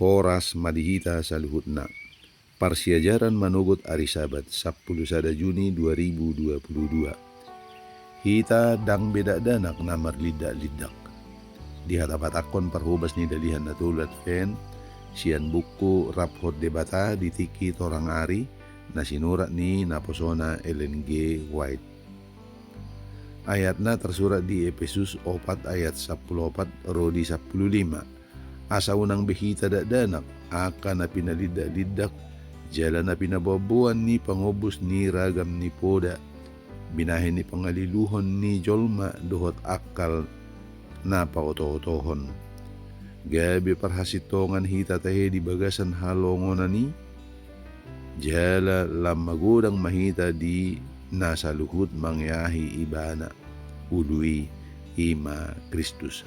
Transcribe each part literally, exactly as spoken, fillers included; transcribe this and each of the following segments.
Horas ma di hita saluhutna. Parsiajaran manogot ari Sabat, sampulu sada Juni dua ribu dua puluh dua. Hita ndang be dakdanak na marlindak-lindak. Dihatabatakhon parhobas ni Dalihan Na Tolu Advent sian buku Raphon Debata di Tingki Torang Ari, na sinurat ni naposona Ellen G. White. Ayatna tarsurat di Epesus opat ayat sampulu opat ro di sampulu lima. Asa unang be hita dakdanak, angka na pinalindak-lindak, jala na pinaboan-boan ni pangombus ni ragam ni poda, binahen ni pangaliluhon ni jolma dohot angkal na paoto-otohon. Gabe parhasintongan hita tahe di bagasan halongonan i, jala lam magodang ma hita di na saluhut mangeahi Ibana, Ulu i, i ma Kristus.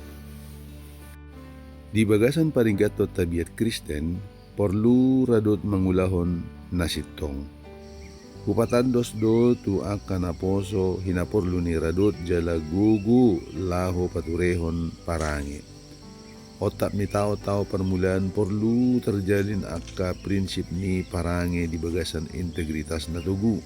Di bagasan paringgathon tabiat Kristen, porlu radot mangulahon na sintong. Hupatandos do tu angka naposo hinaporlu ni radot jala gogo laho paturehon parange. Otak ni taon-taon parmulaan porlu tarjalin angka prinsip ni parange di bagasan integritas na togu.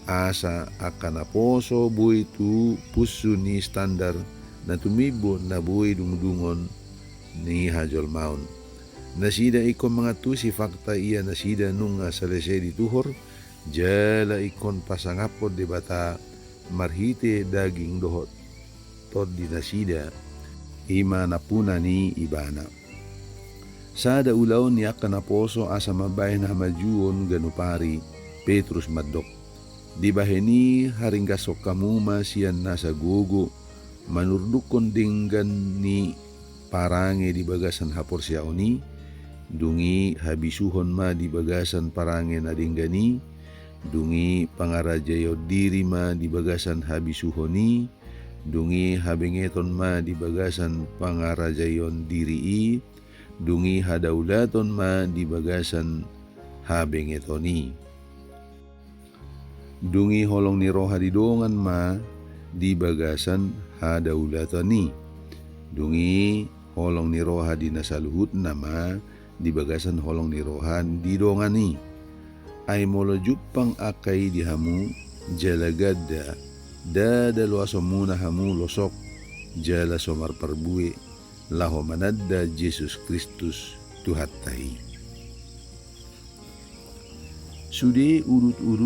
Asa angka naposo boi tu punsu ni standar na tumimbo na boi dungdungon ni hajolmaon. Nasida ingkon mangantusi fakta ia nasida nunga salese dituhor, jala ingkon pasangaphon Debata marhite daging dohot tondi nasida, i ma nampuna ni Ibana. Sada ulaon ni angka naposo asa mambahen hamajuon ganup ari, Petrus mandok: Dibahen i haringgashon hamu ma sian nasa gogo, manurdukhon denggan ni parange di bagasan haporseaon i, dung i habisuhon ma di bagasan parange na denggan i, dung i pangarajaion diri ma di bagasan habisuhon i, dung i habengeton ma di bagasan pangarajaion diri i, dung i hadaulaton ma di bagasan habengeton i. Dung i holong ni roha di dongan ma di bagasan hadaulaton i. Dung i holong ni roha di na saluhutna ma di bagasan holong ni roha di dongan i. Ai molo jumpang angka i di hamu, jala ganda, ndada loasonmuna hamu losok, jala so marparbue, laho mananda Jesus Kristus Tuhanta i. Sude udut-udut